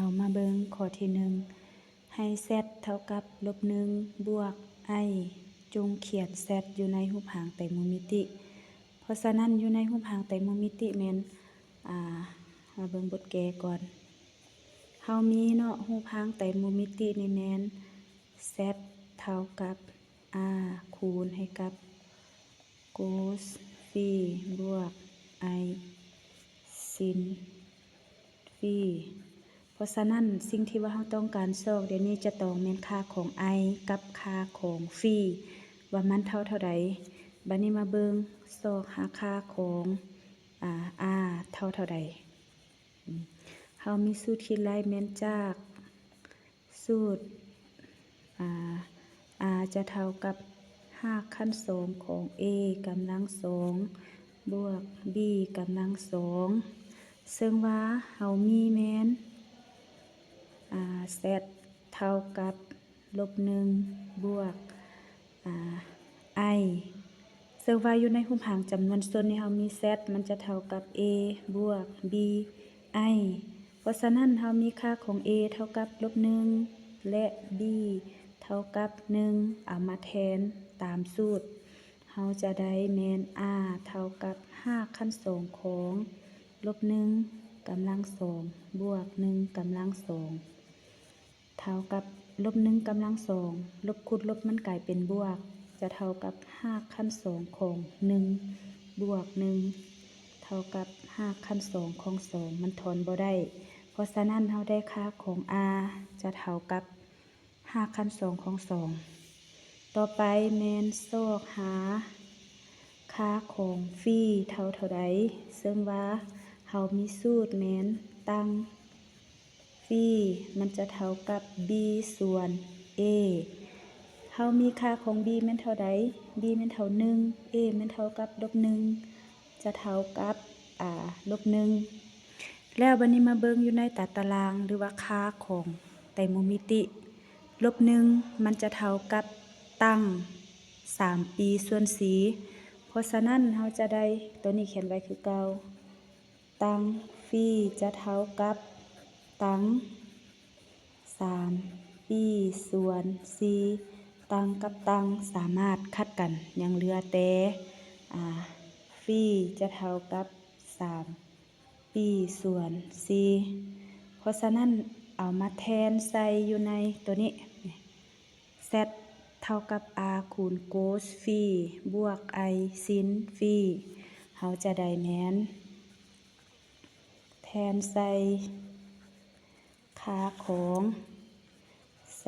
ເຮົາມາເບິ່ງຂໍ້ທີໜຶ່ງ ໃຫ້ z ເທົ່າກັບລົບໜຶ່ງບວກ i ຈົ່ງຂຽນ z ຢູ່ໃນຮູບຮ່າງໄຕໂມມິຕິ. ເພາະສະນັ້ນ ຢູ່ໃນຮູບຮ່າງໄຕໂມມິຕິແມ່ນ ອາ ມາເບິ່ງບົດແກ້ກ່ອນ. ເຮົາມີເນາະ ຮູບຮ່າງໄຕໂມມິຕິນີ້ແມ່ນ z ເທົ່າກັບ r ຄູນໃຫ້ກັບ cos phi ບວກ i sin phi. ເພາະສະນັ້ນ ສິ່ງທີ່ວ່າເຮົາຕ້ອງການຊອກດຽວນີ້ຈະຕ້ອງແມ່ນຄ່າຂອງ i ກັບຄ່າຂອງ phi ວ່າມັນເທົ່າເທົ່າໃດ. ບັດນີ້ມາເບິ່ງ ຊອກຫາຄ່າຂອງ ອາ r ເທົ່າເທົ່າໃດ. ເຮົາມີສູດຄິດໄລ່ແມ່ນຈາກ ສູດ ອາ r ຈະເທົ່າກັບຮາກຂັ້ນສອງຂອງ a ກຳລັງສອງບວກ b ກຳລັງສອງ ເຊິ່ງວ່າເຮົາມີແມ່ນ ອາ z ເທົ່າກັບລົບໜຶ່ງບວກ ອາ i ເຊິ່ງວ່າຢູ່ໃນຮູບຮ່າງຈຳນວນຊົນນີ້ ເຮົາມີ z ມັນຈະເທົ່າກັບ a ບວກ b i. ເພາະສະນັ້ນ ເຮົາມີຄ່າຂອງ a ເທົ່າກັບລົບໜຶ່ງ ແລະ b ເທົ່າກັບໜຶ່ງ ເອົາມາແທນຕາມສູດ ເຮົາຈະໄດ້ແມ່ນ r ເທົ່າກັບຮາກຂັ້ນສອງຂອງລົບໜຶ່ງກຳລັງສອງບວກໜຶ່ງກຳລັງສອງ ເທົ່າກັບລົບໜຶ່ງກຳລັງສອງ ລົບຄູນລົບມັນກາຍເປັນບວກ ຈະເທົ່າກັບຮາກຂັ້ນສອງຂອງໜຶ່ງບວກໜຶ່ງ ເທົ່າກັບຮາກຂັ້ນສອງຂອງສອງ ມັນທອນບໍ່ໄດ້. ເພາະສະນັ້ນ ເຮົາໄດ້ຄ່າຂອງ r ຈະເທົ່າກັບຮາກຂັ້ນສອງຂອງສອງ. ຕໍ່ໄປແມ່ນຊອກຫາຄ່າຂອງ phi ເທົ່າເທົ່າໃດ ເຊິ່ງວ່າເຮົາມີສູດແມ່ນຕັ້ງ phi ມັນຈະເທົ່າກັບ b ສ່ວນ a. ເຮົາມີຄ່າຂອງ b ແມ່ນເທົ່າໃດ? b ແມ່ນເທົ່າໜຶ່ງ a ແມ່ນເທົ່າກັບລົບໜຶ່ງ ຈະເທົ່າກັບ ອາ ລົບໜຶ່ງ. ແລ້ວບັດນີ້ມາເບິ່ງຢູ່ໃນຕາຕະລາງ ຫຼືວ່າຄ່າຂອງໄຕໂມມິຕິ ລົບໜຶ່ງມັນຈະເທົ່າກັບຕັ້ງສາມປີສ່ວນສີ່. ເພາະສະນັ້ນ ເຮົາຈະໄດ້ ໂຕນີ້ຂຽນໄວ້ຄືເກົ່າ ຕັ້ງ phi ຈະເທົ່າກັບຕັ້ງສາມປີສ່ວນສີ່. ຕັ້ງກັບຕັ້ງສາມາດຂັດກັນ ຍັງເຫຼືອແຕ່ ອາ phi ຈະເທົ່າກັບສາມ ປີສ່ວນສີ່. ເພາະສະນັ້ນ ເອົາມາແທນໃສ່ຢູ່ໃນໂຕນີ້ z ເທົ່າກັບ r ຄູນ cos phi ບວກ i sin phi. ເຮົາຈະໄດ້ແມ່ນ ແທນໃສ່ຄ່າຂອງ z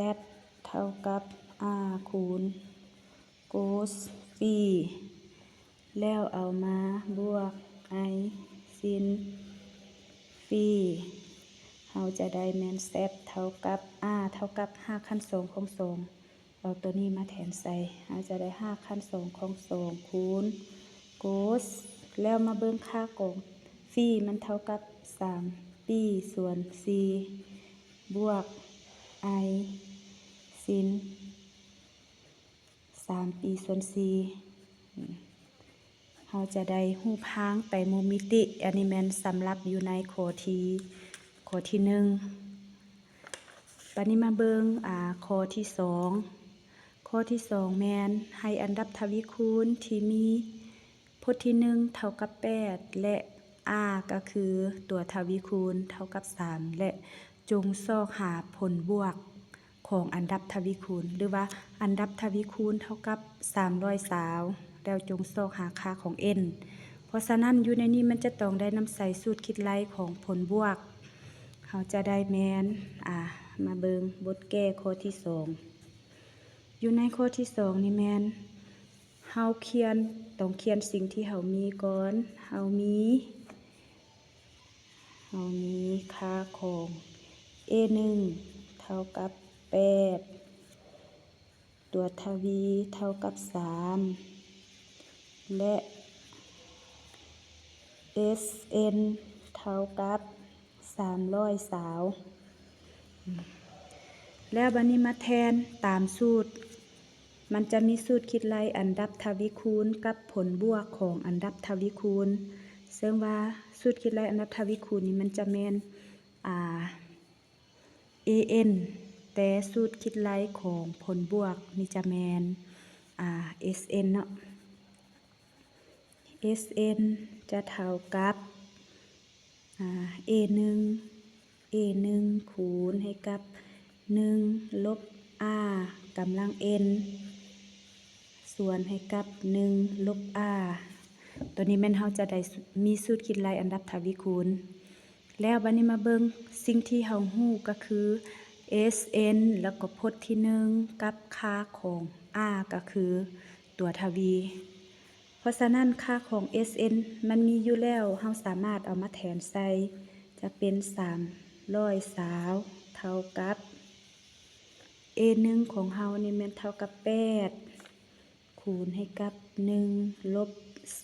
ເທົ່າກັບ r ຄູນ cos phi ແລ້ວເອົາມາບວກ i sin phi. ເຮົາຈະໄດ້ແມ່ນ z ເທົ່າກັບ r ເທົ່າກັບຮາກຂັ້ນສອງຂອງສອງ. ເອົາໂຕນີ້ມາແທນໃສ່ ເຮົາຈະໄດ້ຮາກຂັ້ນສອງຂອງສອງຄູນ cos ແລ້ວມາເບິ່ງຄ່າຂອງ phi ມັນເທົ່າກັບສາມປີສ່ວນສີ່ບວກ i sin ສາມປີສ່ວນສີ່. ເຮົາຈະໄດ້ຮູບຮ່າງໄຕໂມມິຕິ. ອັນນີ້ແມ່ນສຳລັບຢູ່ໃນຂໍ້ທີ ຂໍ້ທີໜຶ່ງ. ບາດນີ້ມາເບິ່ງ ອາ ຂໍ້ທີສອງ. ຂໍ້ທີສອງແມ່ນໃຫ້ອັນດັບທະວີຄູນທີ່ມີ ພົດທີໜຶ່ງເທົ່າກັບແປດ ແລະ r ກໍຄືຕົວທະວີຄູນເທົ່າກັບສາມ ແລະ ຈົ່ງຊອກຫາຜົນບວກຂອງອັນດັບທະວີຄູນ ຫຼືວ່າອັນດັບທະວີຄູນເທົ່າກັບສາມຮ້ອຍຊາວ ແລ້ວຈົ່ງຊອກຫາຄ່າຂອງ n. ເພາະສະນັ້ນ ຢູ່ໃນນີ້ມັນຈະຕ້ອງໄດ້ນຳໃຊ້ສູດຄິດໄລ່ຂອງຜົນບວກ. ເຮົາຈະໄດ້ແມ່ນ ອາ ມາເບິ່ງບົດແກ້ຂໍ້ທີສອງ. ຢູ່ໃນຂໍ້ທີສອງນີ້ແມ່ນ ເຮົາຂຽນ ຕ້ອງຂຽນສິ່ງທີ່ເຮົາມີກ່ອນ. ເຮົາມີ ເຮົາມີຄ່າຂອງ a ໜຶ່ງເທົ່າກັບແປດ, ຕົວທະວີເທົ່າກັບສາມ ແລະ s n ເທົ່າກັບສາມຮ້ອຍຊາວ. ແລ້ວບາດນີ້ມາແທນຕາມສູດ ມັນຈະມີສູດຄິດໄລ່ອັນດັບທະວີຄູນກັບຜົນບວກຂອງອັນດັບທະວີຄູນ. ເຊິ່ງວ່າສູດຄິດໄລ່ອັນດັບທະວີຄູນນີ້ມັນຈະແມ່ນ ອາ AN ແຕ່ສູດຄິດໄລ່ຂອງຜົນບວກນີ້ຈະແມ່ນ ອ່າ SN ເນາະ. SN ຈະເທົ່າກັບ ອ່າ A ໜຶ່ງ A ໜຶ່ງຄູນໃຫ້ກັບໜຶ່ງລົບ R ກຳລັງ N ສ່ວນໃຫ້ກັບໜຶ່ງລົບ R. ຕົວນີ້ແມ່ນເຮົາຈະໄດ້ມີສູດຄິດໄລ່ອັນດັບທະວີຄູນ. ແລ້ວບາດນີ້ມາເບິ່ງສິ່ງທີ່ເຮົາຮູ້ກະຄື SN ແລ້ວກໍພົດທີໜຶ່ງກັບຄ່າຂອງ R ກະຄືຕົວທະວີ. ເພາະສະນັ້ນ ຄ່າຂອງ SN ມັນມີຢູ່ແລ້ວ, ເຮົາສາມາດເອົາມາແທນໃສ່ ຈະເປັນສາມຮ້ອຍຊາວເທົ່າກັບ A ໜຶ່ງຂອງເຮົານີ້ແມ່ນເທົ່າກັບແປດ ຄູນໃຫ້ກັບໜຶ່ງລົບ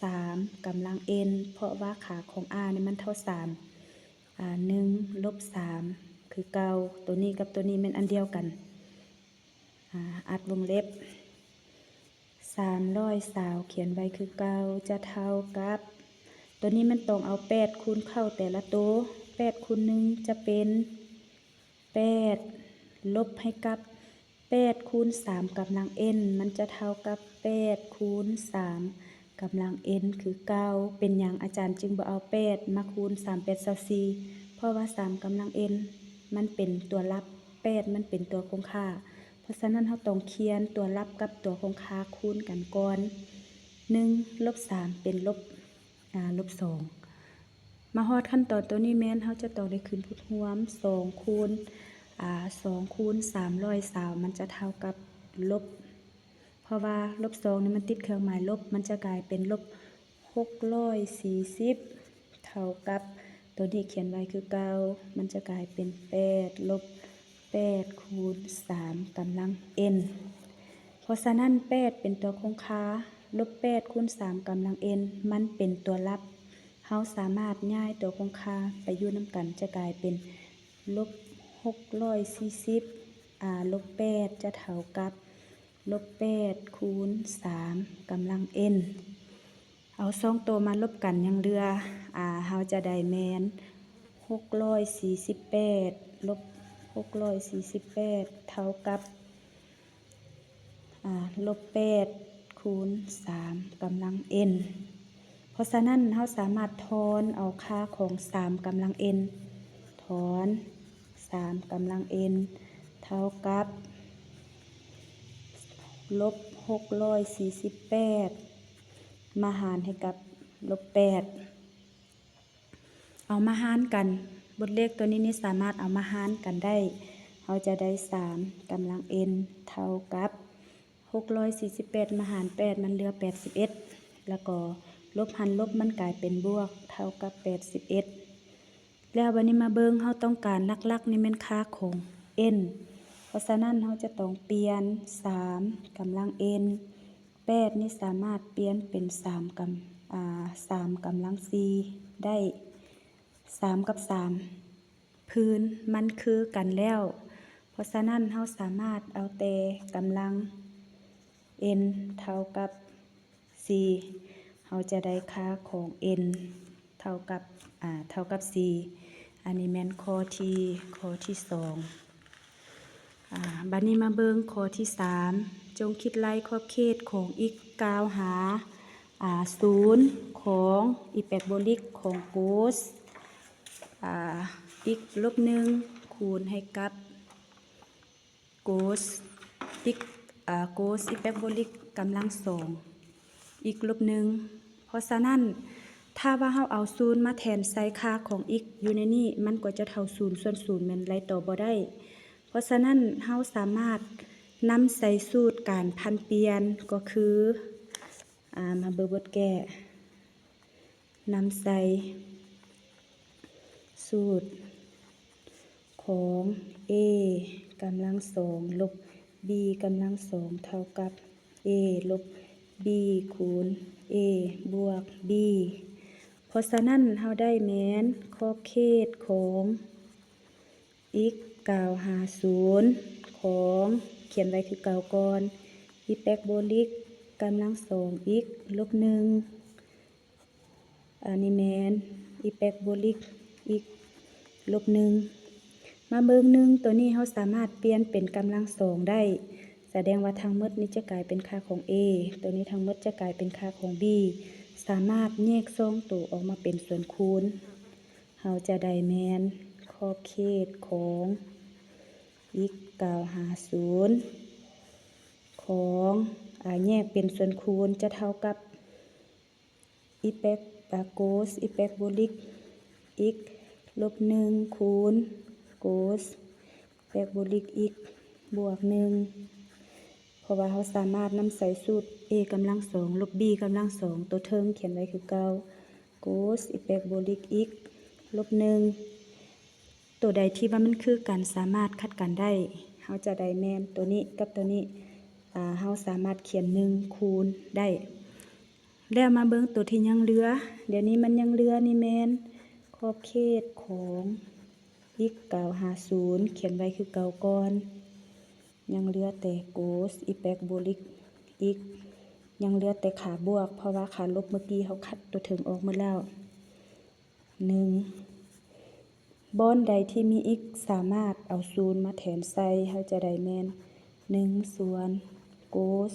ສາມກຳລັງ N ເພາະວ່າຄ່າຂອງ R ນີ້ມັນເທົ່າສາມ ອ່າ ໜຶ່ງລົບສາມຄືເກົ່າ. ຕົວນີ້ກັບຕົວນີ້ແມ່ນອັນດຽວກັນ ອ່າ ອັດວົງເລັບ ສາມຮ້ອຍຊາວຂຽນໄວ້ຄືເກົ່າ ຈະເທົ່າກັບ ຕົວນີ້ມັນຕ້ອງເອົາແປດຄູນເຂົ້າແຕ່ລະໂຕ, ແປດຄູນໜຶ່ງຈະເປັນແປດ ລົບໃຫ້ກັບແປດຄູນສາມກຳລັງ N ມັນຈະເທົ່າກັບແປດຄູນສາມກຳລັງ N ຄືເກົ່າ. ເປັນຫຍັງອາຈານຈຶ່ງບໍ່ເອົາແປດມາຄູນສາມແປດຊາວສີ່? ເພາະວ່າສາມກຳລັງ N ມັນເປັນຕົວລັບ, ແປດມັນເປັນຕົວຄົງຄ່າ. ເພາະສະນັ້ນເຮົາຕ້ອງຂຽນຕົວລັບກັບຕົວຄົງຄ່າຄູນກັນກ່ອນ. ໜຶ່ງລົບສາມເປັນລົບ ອ່າ ລົບສອງ. ມາຮອດຂັ້ນຕອນໂຕນີ້ແມ່ນເຮົາຈະຕ້ອງໄດ້ຂຶ້ນພົດຮ່ວມ ສອງຄູນ ອ່າ ສອງຄູນສາມຮ້ອຍຊາວ ມັນຈະເທົ່າກັບລົບ ເພາະວ່າລົບສອງນີ້ມັນຕິດເຄື່ອງໝາຍລົບ ມັນຈະກາຍເປັນລົບຫົກຮ້ອຍສີ່ສິບ ເທົ່າກັບ ໂຕນີ້ຂຽນໄວ້ຄືເກົ່າ ມັນຈະກາຍເປັນແປດລົບແປດຄູນສາມກຳລັງ N. ເພາະສະນັ້ນ ແປດເປັນຕົວຄົງຄ່າ ລົບແປດຄູນສາມກຳລັງ N ມັນເປັນຕົວລັບ. ເຮົາສາມາດຍ້າຍຕົວຄົງຄ່າໄປຢູ່ນຳກັນ ຈະກາຍເປັນລົບຫົກຮ້ອຍສີ່ສິບ R ລົບແປດ ຈະເທົ່າກັບລົບແປດຄູນສາມກຳລັງ N. ເອົາສອງໂຕມາລົບກັນຍັງເຫຼືອ R ເຮົາຈະໄດ້ແມ່ນຫົກຮ້ອຍສີ່ສິບແປດ ລົບຫົກຮ້ອຍສີ່ສິບແປດ ເທົ່າກັບ ອ່າ ລົບແປດຄູນສາມກຳລັງ N. ເພາະສະນັ້ນ ເຮົາສາມາດຖອນເອົາຄ່າຂອງສາມກຳລັງ N ຖອນສາມກຳລັງ N ເທົ່າກັບລົບຫົກຮ້ອຍສີ່ສິບແປດ ມາຫານໃຫ້ກັບລົບແປດ. ເອົາມາຫານກັນ, ບົດເລກຕົວນີ້ນີ້ສາມາດເອົາມາຫານກັນໄດ້. ເຮົາຈະໄດ້ສາມກຳລັງ N ເທົ່າກັບຫົກຮ້ອຍສີ່ສິບແປດມາຫານແປດ ມັນເຫຼືອແປດສິບເອັດ ແລ້ວກໍລົບຫານລົບມັນກາຍເປັນບວກ ເທົ່າກັບແປດສິບເອັດ. ແລ້ວບາດນີ້ມາເບິ່ງ ເຮົາຕ້ອງການຫຼັກໆນີ້ແມ່ນຄ່າຂອງ N. ເພາະສະນັ້ນເຮົາຈະຕ້ອງປ່ຽນສາມກຳລັງ N ແປດນີ້ສາມາດປ່ຽນເປັນສາມກຳ ອ່າ ສາມກຳລັງສີ່ໄດ້. ສາມກັບສາມພື້ນມັນຄືກັນແລ້ວ, ເພາະສະນັ້ນເຮົາສາມາດເອົາແຕ່ກຳລັງ N ເທົ່າກັບສີ່ ເຮົາຈະໄດ້ຄ່າຂອງ N ເທົ່າກັບ ອ່າ ເທົ່າກັບສີ່. ອັນນີ້ແມ່ນຂໍ້ທີ ຂໍ້ທີສອງ. ອ່າ ບາດນີ້ມາເບິ່ງຂໍ້ທີສາມ. ຈົ່ງຄິດໄລ່ຂອບເຂດຂອງ x ກ້າວຫາ ອ່າ ສູນຂອງ e ປາໂບລິກຂອງໂກສ ອ່າ x ລົບໜຶ່ງ ຄູນໃຫ້ກັບ ໂກສ x ອ່າ ໂກສ e ປາໂບລິກກຳລັງສອງ x ລົບໜຶ່ງ. ເພາະສະນັ້ນ ຖ້າວ່າເຮົາເອົາສູນມາແທນໃສ່ຄ່າຂອງ x ຢູ່ໃນນີ້ ມັນກໍຈະເທົ່າສູນສ່ວນສູນ ແມ່ນໄລ່ຕໍ່ບໍ່ໄດ້. ເພາະສະນັ້ນ ເຮົາສາມາດນຳໃຊ້ສູດການຜັນປ່ຽນ ກໍຄື ອ່າ ມາເບິ່ງບົດແກ້. ນຳໃຊ້ສູດຂອງ a ກຳລັງສອງ ລົບ b ກຳລັງສອງ ເທົ່າກັບ a ລົບ b ຄູນ a ບວກ b. ເພາະສະນັ້ນ ເຮົາໄດ້ແມ່ນຂອບເຂດຂອງ x ກ້າວຫາສູນຂອງ ຂຽນໄວ້ຄືເກົ່າກ່ອນ e ປາໂບລິກກຳລັງສອງ x ລົບໜຶ່ງ ອັນນີ້ແມ່ນ e ປາໂບລິກ x ລົບໜຶ່ງ ມາເບິ່ງ ໜຶ່ງ ໂຕນີ້ເຮົາສາມາດປ່ຽນເປັນກຳລັງສອງໄດ້ ສະແດງວ່າທັງໝົດນີ້ຈະກາຍເປັນຄ່າຂອງ A ໂຕນີ້ທັງໝົດຈະກາຍເປັນຄ່າຂອງ B ສາມາດແຍກສອງໂຕອອກມາເປັນສ່ວນຄູນ ເຮົາຈະໄດ້ແມ່ນຂອບເຂດຂອງ x ກ້າວຫາສູນ ຂອງ ອາ ແຍກເປັນສ່ວນຄູນຈະເທົ່າກັບ e ແປກ ອາ cos e ແປກໂບລິກ x ລົບໜຶ່ງ ຄູນ cos ແປກໂບລິກ x ບວກໜຶ່ງ ເພາະວ່າເຮົາສາມາດນຳໃຊ້ສູດ a ກຳລັງສອງ ລົບ b ກຳລັງສອງ ໂຕເທິງຂຽນໄວ້ຄືເກົ່າ cos e ແປກໂບລິກ x ລົບໜຶ່ງ ໂຕໃດທີ່ວ່າມັນຄືກັນ ສາມາດຂັດກັນໄດ້ ເຮົາຈະໄດ້ແມ່ນໂຕນີ້ກັບໂຕນີ້ ອາ ເຮົາສາມາດຂຽນໜຶ່ງຄູນໄດ້ ແລ້ວມາເບິ່ງໂຕທີ່ຍັງເຫຼືອ ດຽວນີ້ມັນຍັງເຫຼືອນີ້ແມ່ນຂອບເຂດຂອງ x ກ້າວຫາສູນ ຂຽນໄວ້ຄືເກົ່າກ່ອນ ຍັງເຫຼືອແຕ່ cos e ແປກໂບລິກ x ຍັງເຫຼືອແຕ່ຂາບວກ ເພາະວ່າຂາລົບເມື່ອກີ້ເຮົາຂັດໂຕເທິງອອກໝົດແລ້ວ ໜຶ່ງ ບ່ອນໃດທີ່ມີ x ສາມາດເອົາສູນມາແທນໃສ່ ເຮົາຈະໄດ້ແມ່ນ ໜຶ່ງສ່ວນ cos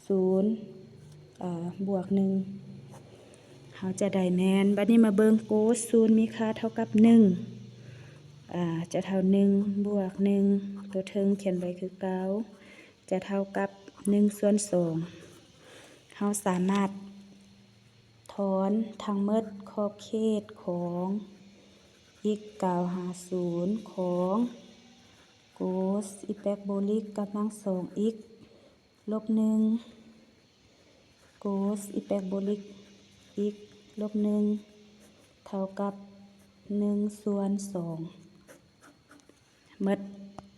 ສູນ ອາ ບວກໜຶ່ງ ເຮົາຈະໄດ້ແມ່ນ ບັດນີ້ມາເບິ່ງ cos ສູນມີຄ່າເທົ່າກັບໜຶ່ງ ອາ ຈະເທົ່າໜຶ່ງບວກໜຶ່ງ ໂຕເທິງຂຽນໄວ້ຄືເກົ່າ ຈະເທົ່າກັບໜຶ່ງສ່ວນສອງ ເຮົາສາມາດ ຖອນທັງໝົດຂອບເຂດຂອງ x ກ້າວຫາສູນ ຂອງ cos e ແປກໂບລິກກຳລັງສອງ x ລົບໜຶ່ງ cos e ແປກໂບລິກ x ລົບໜຶ່ງ ເທົ່າກັບໜຶ່ງສ່ວນສອງ ໝົດ.